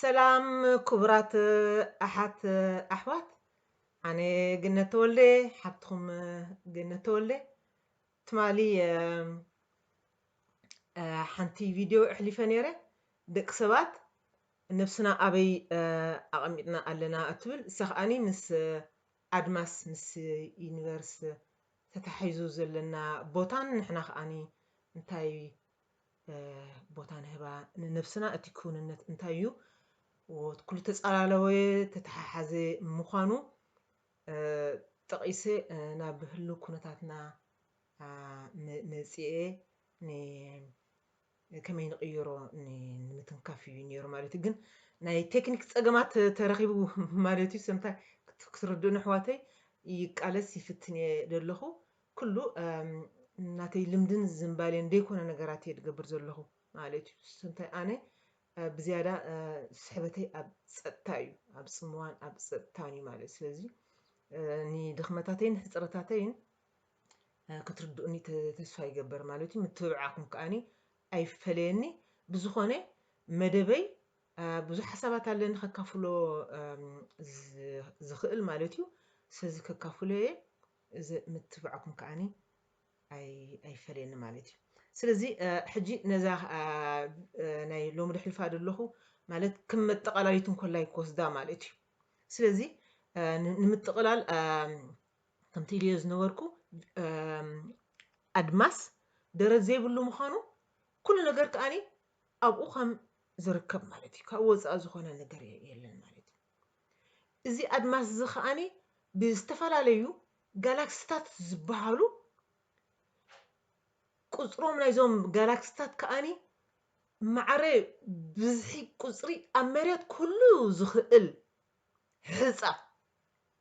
ሰላም ክቡራት ኣሓት ኣሕዋት፣ ኣነ ገነት ተወልደ፣ ሓብትኹም ገነት ተወልደ። ትማሊ፣ እ፣ እ፣ ሓንቲ ቪድዮ ኣሕሊፈ ነይረ። ደቂ ሰባት ነብስና ኣበይ፣ እ፣ ኣቐሚጥና ኣለና እትብል፣ እሳ ከኣኒ ምስ፣ እ፣ ኣድማስ፣ ምስ ዩኒቨርስ ተታሒዙ ዘለና ቦታን ንሕና ከኣኒ እንታይ፣ እ፣ ቦታ ንህባ ንነብስና፣ እቲ ክውንነት እንታይ እዩ፣ ወ-፣ ኩሉ ተጻላለወ፣ ተተሓሓዘ ምዃኑ፣ እ፣ ጠቒሰ፣ እ፣ ናብ ህሉው ኩነታትና፣ ኣ፣ መ-፣ መጺኤ ን-፣ ከመይ ንቕይሮ ን-፣ ንምትንካፍ እዩ ነይሩ ማለት እዩ። ግን ናይ ቴክኒክ ጸገማት ተረኺቡ ማለት እዩ። ሰምታይ ክት-፣ ክትርድኡኒ ኣሕዋተይ፣ ይቃለስ ይፍትን እየ ዘለኹ። ኩሉ፣ እም፣ ናተይ ልምድን ዝንባሌን ዘይኮነ ነገራት እየ ዝገብር ዘለኹ ማለት እዩ። ሰምታይ ኣነ፣ እ፣ ብዝያዳ፣ እ፣ ስሕበተይ ኣብ ጸጥታ እዩ፣ ኣብ ጽምዋን ኣብ ጸጥታን እዩ ማለት እዩ። ስለዚ፣ እ፣ ንድኽመታተይን ሕጽረታተይን፣ እ፣ ክትርድኡኒ ተ-፣ ተስፋ ይገብር ማለት እዩ። ምትብባዓኹም ከኣኒ ኣይፈለየኒ። ብዝኾነ መደበይ፣ እ፣ ብዙሕ ሓሳባት ኣለኒ ከካፍሎ፣ እም፣ ዝ-፣ ዝኽእል ማለት እዩ። ስለዚ ከካፍሎ እየ። እዚ ምትብባዕኩም ከኣኒ ኣይ-፣ ኣይፈለየኒ ማለት እዩ። ስለዚ፣ እ፣ ሕጂ ነዛ፣ እ፣ እ፣ ናይ ሎሚ ደሕልፋ ዘለኹ ማለት ከም መጠቓላሊት እንኮላይ ክወስዳ ማለት እዩ። ስለዚ፣ እ፣ ን-፣ ንምጥቕላል፣ እ፣ ከምቲ ኢልዮ ዝነበርኩ፣ እ፣ ኣድማስ ደረት ዘይብሉ ምዃኑ፣ ኩሉ ነገር ከኣኒ ኣብኡ ከም ዝርከብ ማለት እዩ። ካብኡ ወፃኢ ዝኾነ ነገር የ-፣ የለን ማለት እዩ። እዚ ኣድማስ እዚ ከኣኒ ብዝተፈላለዩ ጋላክሲታት ዝበሃሉ፣ ቁጽሮም ናይዞም ጋላክሲታት ከኣኒ ማዕረ ብዝሒ ቁጽሪ ኣብ መሬት ክህሉ ዝኽእል ሕጻ፣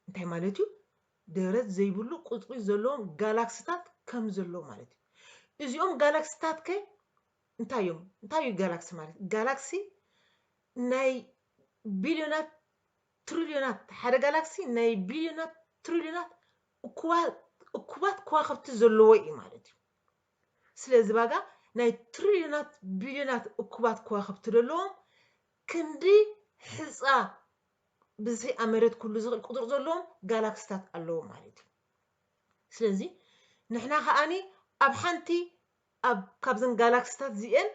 እንታይ ማለት እዩ? ደረት ዘይብሉ ቁጽሪ ዘለዎም ጋላክሲታት ከም ዘሎ ማለት እዩ። እዚኦም ጋላክሲታት ከ እንታይ እዮም? እንታይ እዩ ጋላክሲ ማለት? ጋላክሲ ናይ ቢልዮናት ትሪልዮናት፣ ሓደ ጋላክሲ ናይ ቢልዮናት ትሪልዮናት እኩባ-፣ እኩባት ከዋኽብቲ ዘለዎ እዩ ማለት እዩ። ስለዚ ባጋ ናይ ትሪልዮናት ቢልዮናት እኩባት ከዋኽብቲ ዘለዎም ክንዲ ሕፃ ብዝሒ ኣብ መሬት ኩሉ ዝኽእል ቁፅሪ ዘለዎም ጋላክስታት ኣለዎ ማለት እዩ። ስለዚ ንሕና ከኣኒ ኣብ ሓንቲ፣ ኣብ ካብዘን ጋላክስታት እዚኤን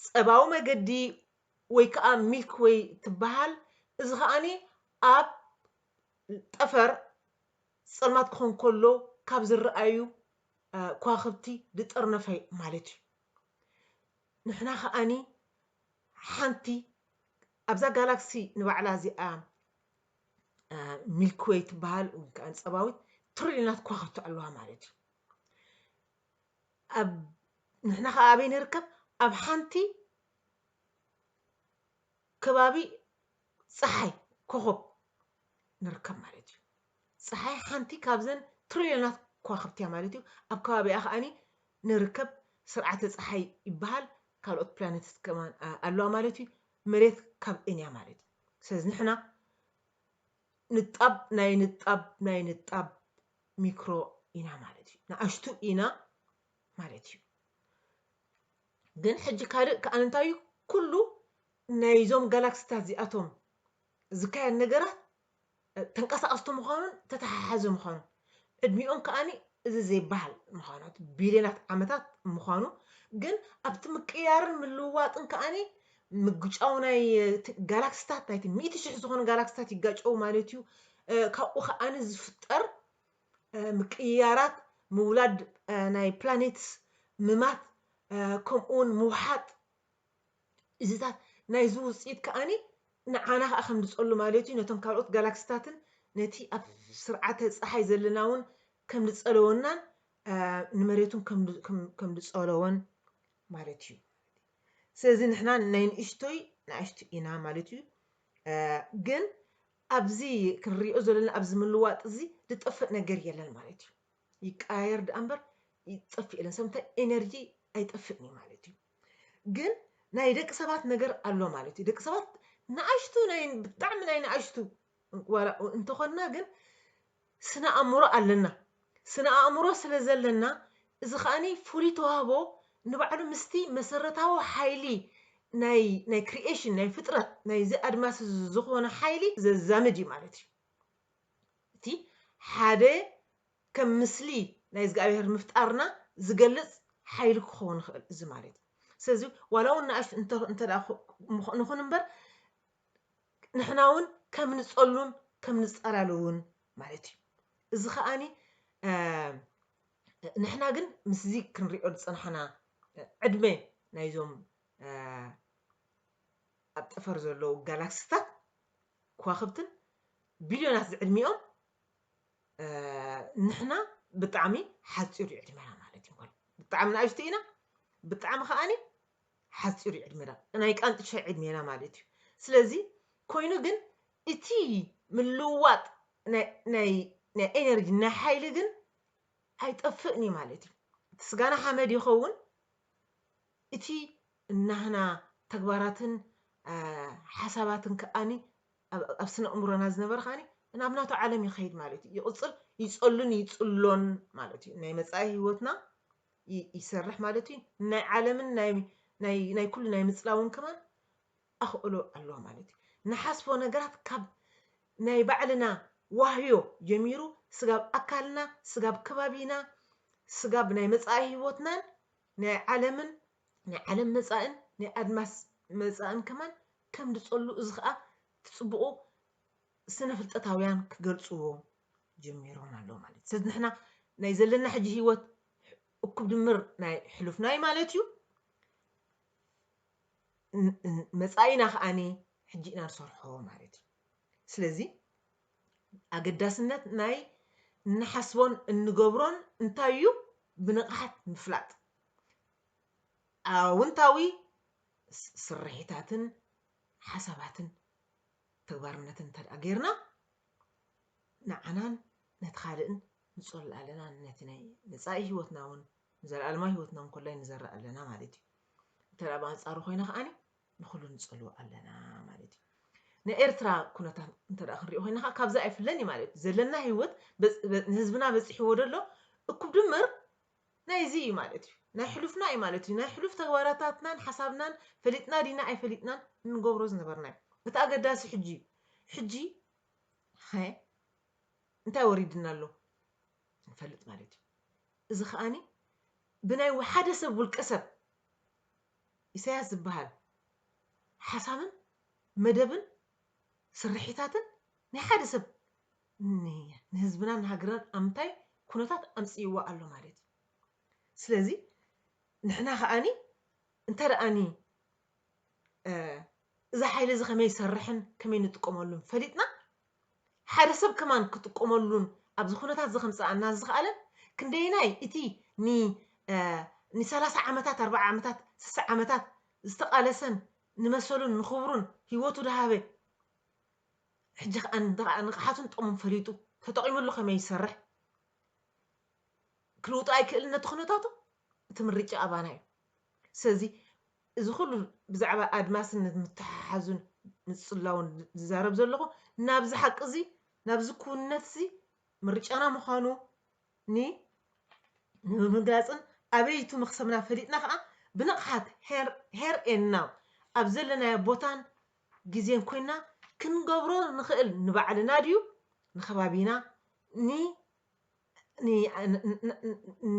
ጸባዊ መገዲ ወይ ከዓ ሚልክ ዌይ ትበሃል። እዚ ከኣኒ ኣብ ጠፈር ጸልማት ክኾን ከሎ ካብ ዝረኣዩ፣ እ፣ ከዋኽብቲ ዝጠርነፈ ማለት እዩ። ንሕና ከኣኒ ሓንቲ ኣብዛ ጋላክሲ ንባዕላ እዚኣ፣ እ፣ ሚልክ ዌይ ትበሃል ወይ ከዓ ጸባዊት ትሪልዮናት ከዋኽብቲ ኣለዋ ማለት እዩ። ኣብ፣ ንሕና ከኣ ኣበይ ንርከብ? ኣብ ሓንቲ ከባቢ ጸሓይ ኮኾብ ንርከብ ማለት እዩ። ጸሓይ ሓንቲ ካብዘን ትሪልዮናት ከዋኽብቲ እያ ማለት እዩ። ኣብ ከባቢኣ ከኣኒ ንርከብ ስርዓተ ጸሓይ ይበሃል። ካልኦት ፕላኔትስ ከማን፣ ኣ-፣ ኣለዋ ማለት እዩ። መሬት ካብኤን እያ ማለት እዩ። ስለዚ ንሕና ንጣብ ናይ ንጣብ ናይ ንጣብ ሚክሮ ኢና ማለት እዩ። ንኣሽቱ ኢና ማለት እዩ። ግን ሕጂ ካልእ ከኣ እንታይ እዩ? ኩሉ ናይዞም ጋላክሲታት እዚኣቶም ዝካየድ ነገራት፣ እ፣ ተንቀሳቐስቲ ምዃኑን ተተሓሓዚ ምዃኑን፣ ዕድሚኦም ከኣኒ እዚ ዘይበሃል ምዃኑ፣ ቢልዮናት ዓመታት ምዃኑ፣ ግን ኣብቲ ምቅያርን ምልውዋጥን ከኣኒ ምግጫው ናይ፣ እ፣ እቲ ጋላክሲታት፣ ናይቲ ሚእቲ ሽሕ ዝኾኑ ጋላክሲታት ይጋጨው ማለት እዩ። እ፣ ካብኡ ከኣኒ ዝፍጠር፣ እ፣ ምቅይያራት፣ ምውላድ፣ እ፣ ናይ ፕላኔትስ፣ ምማት፣ እ፣ ከምኡ እውን ምውሓጥ፣ እዚታት ናይዚ ውፅኢት ከኣኒ ንዓና ከኣ ከም ዝፀሉ ማለት እዩ። ነቶም ካልኦት ጋላክሲታትን ነቲ ኣብ ስርዓተ ፀሓይ ዘለና እውን ከም ዝፀለወናን፣ እ፣ ንመሬት እውን ከም ዝ-፣ ከም፣ ከም ዝፀለወን ማለት እዩ። ስለዚ ንሕና ናይ ንእሽቶይ ንኣሽቱ ኢና ማለት እዩ። እ፣ ግን ኣብዚ ክንሪኦ ዘለና ኣብዚ ምልዋጥ እዚ ዝጠፍእ ነገር የለን ማለት እዩ። ይቀያየር ደኣ እምበር ይጠፍእ የለን። ሰምታይ ኤነርጂ ኣይጠፍእን እዩ ማለት እዩ። ግን ናይ ደቂ ሰባት ነገር ኣሎ ማለት እዩ። ደቂ ሰባት ንኣሽቱ ናይ፣ ብጣዕሚ ናይ ንኣሽቱ ዋላ እንተኾንና ግን ስነ ኣእምሮ ኣለና። ስነ ኣእምሮ ስለ ዘለና እዚ ከኣኒ ፍሉይ ተዋህቦ ንባዕሉ ምስቲ መሰረታዊ ሓይሊ ናይ ናይ ክሪኤሽን ናይ ፍጥረት ናይዚ ኣድማስ እዚ ዝኾነ ሓይሊ ዘዛምድ እዩ ማለት እዩ። እቲ ሓደ ከም ምስሊ ናይ እግዚኣብሔር ምፍጣርና ዝገልጽ ሓይሊ ክኸውን ይኽእል እዚ ማለት እዩ። ስለዚ ዋላ እውን ንኣሽቱ እንተ እንተ ደኣ ኹ- ምኾ- ንኹን እምበር ንሕና እውን ከም ንጸሉን ከም ንጸላልውን ማለት እዩ። እዚ ከኣኒ ንሕና ግን ምስዚ ክንሪኦ ዝጸናሕና ዕድመ ናይዞም ኣብ ጠፈር ዘለዉ ጋላክስታት ከዋክብትን ቢልዮናት ዝዕድሚኦም ንሕና ብጣዕሚ ሓፂሩ ዕድመና ማለት እዩ። ብጣዕሚ ንኣሽቱ ኢና፣ ብጣዕሚ ከኣኒ ሓፂሩ ዕድመና ናይ ቃንጥሻ ዕድሜና ማለት እዩ። ስለዚ ኮይኑ ግን እቲ ምልውዋጥ ናይ ኤነርጂ ናይ ሓይሊ ግን ኣይጠፍእን እዩ ማለት እዩ። እቲ ስጋና ሓመድ ይኸውን፣ እቲ እናህና ተግባራትን ሓሳባትን ከኣኒ ኣብ ስነ እምሮና ዝነበረ ከኣኒ ናብ ናቱ ዓለም ይኸይድ ማለት እዩ። ይቕፅል፣ ይፀሉን ይፅሎን ማለት እዩ። ናይ መፃኢ ህይወትና ይሰርሕ ማለት እዩ። ናይ ዓለምን ናይ ኩሉ ናይ ምፅላውን ከማን ኣኽእሎ ኣለዎ ማለት እዩ። ንሓስቦ ነገራት ካብ ናይ ባዕልና ዋህዮ ጀሚሩ ስጋብ ኣካልና፣ ስጋብ ከባቢና፣ ስጋብ ናይ መፃኢ ህይወትናን ናይ ዓለምን ናይ ዓለም መፃእን ናይ ኣድማስ መፃእን ከማን ከም ዝፀሉ እዚ ከዓ ትፅብቑ ስነ ፍልጠታውያን ክገልፅዎ ጀሚሮም ኣለዉ ማለት እዩ። ስለዚ ንሕና ናይ ዘለና ሕጂ ህይወት እኩብ ድምር ናይ ሕሉፍና እዩ ማለት እዩ። መፃኢና ከዓኒ ሕጂ ኢና ንሰርሖ ማለት እዩ። ስለዚ ኣገዳስነት ናይ እንሓስቦን እንገብሮን እንታይ እዩ ብንቕሓት ምፍላጥ ኣውንታዊ ስርሒታትን ሓሳባትን ተግባርነትን እንተ ጌርና ንዓናን ነቲ ካልእን ንጸሉ ኣለና። ነቲ ናይ መጻኢ ህይወትና እውን ንዘለኣለማዊ ህይወትና እውን ኮላይ ንዘርእ ኣለና ማለት እዩ። እንተ ብኣንጻሩ ኮይና ከዓኒ ንኹሉ ንጸልዎ ኣለና ማለት እዩ። ናይ ኤርትራ ኩነታት እንተ ክንሪኦ ኮይና ከዓ ካብዚ ኣይፍለን እዩ ማለት እዩ። ዘለና ህይወት ንህዝብና በፂሕዎ ደሎ እኩብ ድምር ናይዚ እዩ ማለት እዩ። ናይ ሕሉፍና እዩ ማለት እዩ። ናይ ሕሉፍ ተግባራታትናን ሓሳብናን ፈሊጥና ዲና ኣይፈሊጥናን እንገብሮ ዝነበርና እዩ። እቲ ኣገዳሲ ሕጂ እዩ። ሕጂ እንታይ ወሪድና ኣሎ ንፈልጥ ማለት እዩ። እዚ ከዓኒ ብናይ ሓደ ሰብ ውልቀ ሰብ ኢሳያስ ዝበሃል ሓሳብን መደብን ስርሒታትን ናይ ሓደ ሰብ ንህዝብናን ንሃገርናን ኣብ ምንታይ ኩነታት ኣምፅእዋ ኣሎ ማለት እዩ። ስለዚ ንሕና ከዓኒ እንተ ደኣኒ እዚ ሓይሊ እዚ ከመይ ይሰርሕን ከመይ ንጥቀመሉን ፈሊጥና ሓደ ሰብ ከማን ክጥቀመሉን ኣብዚ ኩነታት እዚ ከምፅኣና ዝኸኣለን ክንደይናይ እቲ ንሰላሳ ዓመታት ኣርባዓ ዓመታት ስሳ ዓመታት ዝተቓለሰን ንመሰሉን ንኽብሩን ህይወቱ ድሃበ ሕጂ ከዓ ንቕሓቱን ጠሙን ፈሊጡ ተጠቒሙሉ ከመይ ይሰርሕ ክልውጦ ኣይክእልን ነቲ ኩነታቱ እቲ ምርጫ ኣባና እዩ። ስለዚ እዚ ኩሉ ብዛዕባ ኣድማስን ምትሓሓዙን ምፅላውን ዝዛረብ ዘለኹ ናብዚ ሓቂ እዚ ናብዚ ክውንነት እዚ ምርጫና ምዃኑ ኒ ንምግላፅን ኣበይቱ መክሰብና ፈሊጥና ከዓ ብንቕሓት ሄር ኤን ናው ኣብ ዘለናዮ ቦታን ግዜን ኮይና ክንገብሮ ንኽእል ንባዕልና ድዩ ንከባቢና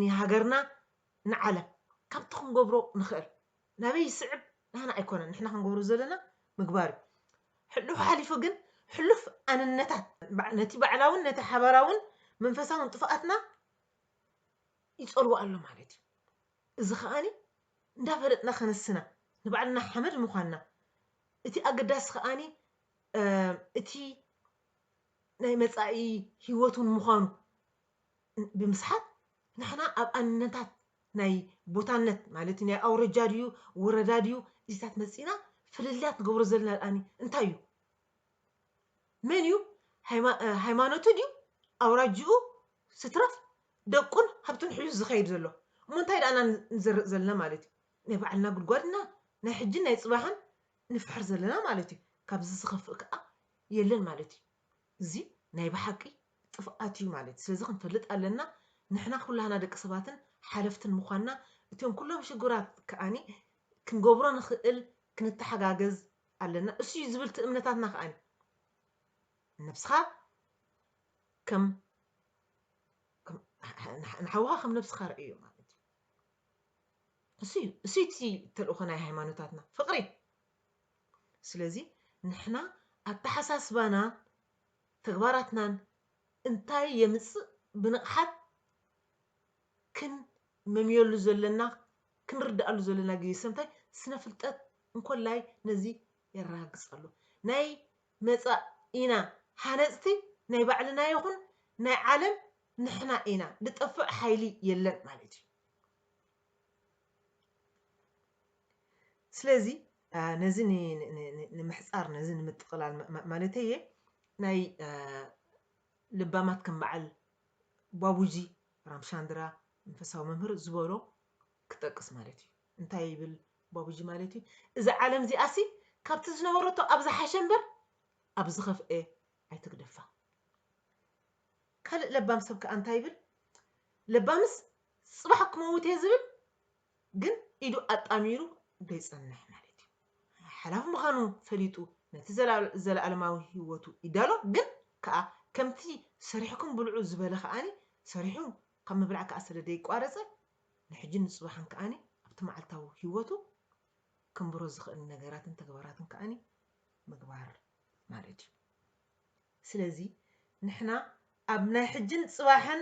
ንሃገርና ንዓለም ካብቲ ክንገብሮ ንኽእል ናበይ ይስዕብ ናህና ኣይኮነን ንሕና ክንገብሮ ዘለና ምግባር እዩ። ሕሉፍ ሓሊፉ ግን ሕሉፍ ኣንነታት ነቲ ባዕላውን ነቲ ሓባራውን መንፈሳውን ጥፍኣትና ይፀልዎ ኣሎ ማለት እዩ። እዚ ከዓኒ እንዳፈለጥና ከነስና ንባዕልና ሓመድ ምዃንና እቲ ኣገዳሲ ከዓኒ እቲ ናይ መፃኢ ህይወት እውን ምዃኑ ብምስሓት ንሕና ኣብ ኣንነታት ናይ ቦታነት ማለት ናይ ኣውረጃ ድዩ ወረዳ ድዩ እዚታት መፂና ፍልልያት ንገብሮ ዘለና ኣኒ እንታይ እዩ? መን እዩ ሃይማኖቱ ድዩ ኣውራጅኡ ስትረፍ ደቁን ሃብቱን ሒዙ ዝኸይድ ዘሎ እሞ እንታይ ደኣና ንዘርእ ዘለና ማለት እዩ? ናይ ባዕልና ጉድጓድና ናይ ሕጅን ናይ ፅባሕን ንፍሕር ዘለና ማለት እዩ። ካብዚ ዝኸፍእ ከዓ የለን ማለት እዩ። እዚ ናይ ብሓቂ ጥፍኣት እዩ ማለት እዩ። ስለዚ ክንፈልጥ ኣለና ንሕና ኩላህና ደቂ ሰባትን ሓለፍትን ምዃንና እቶም ኩሎም ሽጉራት ከዓኒ ክንገብሮ ንኽእል ክንተሓጋገዝ ኣለና። እሱ እዩ ዝብል እቲ እምነታትና ከኣ ነብስኻ ከም ከም- ንሓ- ንሓውኻ ከም ነብስኻ ርእዮ ማለት እዩ። እሱ እዩ እሱ እዩ እቲ ተልእኾ ናይ ሃይማኖታትና ፍቕሪ። ስለዚ ንሕና ኣተሓሳስባና ተግባራትናን እንታይ የምፅእ ብንቕሓት ክንመምየሉ ዘለና ክንርድኣሉ ዘለና ግዜ ሰምታይ ስነ ፍልጠት እንኮላይ ነዚ የረጋግፀሉ ናይ መፃኢና ሃነፅቲ ናይ ባዕልና ይኹን ናይ ዓለም ንሕና ኢና ልጠፍእ ሓይሊ የለን ማለት እዩ። ስለዚ ነዚ ንምሕፃር ነዚ ንምጥቕላል ማለተየ ናይ ልባማት ከም በዓል ባቡጂ ራምሻንድራ መንፈሳዊ መምህር ዝበሎ ክጠቅስ ማለት እዩ። እንታይ ይብል ባቡጂ ማለት እዩ? እዛ ዓለም እዚኣሲ ካብቲ ዝነበረቶ ኣብ ዝሓሸ እምበር ኣብ ዝኸፍኤ ኣይትግደፋ። ካልእ ለባም ሰብ ከኣ እንታይ ይብል? ለባምስ ጽባሕ ክመውት እየ ዝብል ግን ኢዱ ኣጣሚሩ ዘይጸንሕ ማለት እዩ። ሓላፊ ምዃኑ ፈሊጡ ነቲ ዘለኣለማዊ ህይወቱ ይዳሎ፣ ግን ከኣ ከምቲ ሰሪሕኩም ብልዑ ዝበለ ከኣኒ ሰሪሑ ካብ ምብላዕ ከኣ ስለ ደይቋረጸ ንሕጂ ንጽባሕን ከኣኒ ኣብቲ መዓልታዊ ህይወቱ ክንብሮ ዝኽእል ነገራትን ተግባራትን ከኣኒ ምግባር ማለት እዩ። ስለዚ ንሕና ኣብ ናይ ሕጅን ጽባሕን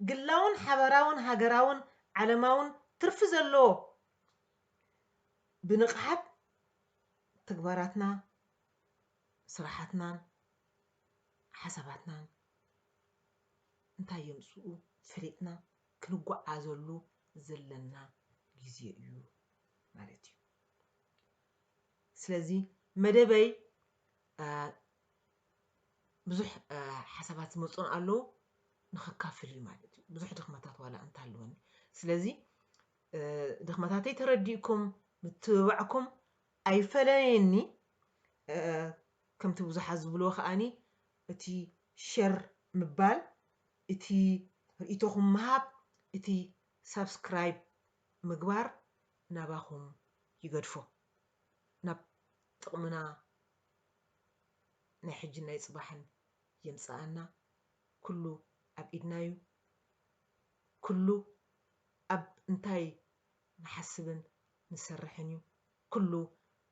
ግላውን ሓበራውን ሃገራውን ዓለማውን ትርፊ ዘለዎ ብንቕሓት ተግባራትና ስራሓትናን ሓሳባትናን እንታይ የምፅኡ ፈሊጥና ክንጓዓዘሉ ዘለና ግዜ እዩ ማለት እዩ። ስለዚ መደበይ ብዙሕ ሓሳባት ዝመፁን ኣለዉ ንኸካፍል እዩ ማለት እዩ። ብዙሕ ድኽመታት ዋላ እንተሃለወኒ ስለዚ ድኽመታተይ ተረዲእኩም ምትብባዕኩም ኣይፈለየኒ። ከምቲ ብዙሓት ዝብልዎ ከኣኒ እቲ ሸር ምባል እቲ ርእይቶኹም ምሃብ እቲ ሳብስክራይብ ምግባር ናባኹም ይገድፎ ናብ ጥቕምና ናይ ሕጂ ናይ ፅባሕን የምፅኣና ኩሉ ኣብ ኢድና እዩ ኩሉ ኣብ እንታይ ንሓስብን ንሰርሕን እዩ ኩሉ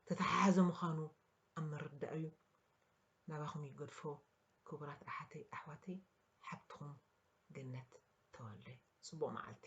ተተሓሓዘ ምዃኑ ኣብ ምርዳእ እዩ ናባኹም ይገድፎ ክቡራት ኣሓተይ ኣሕዋተይ ሓብትኹም ገነት ተወልደ ፅቡቕ መዓልቲ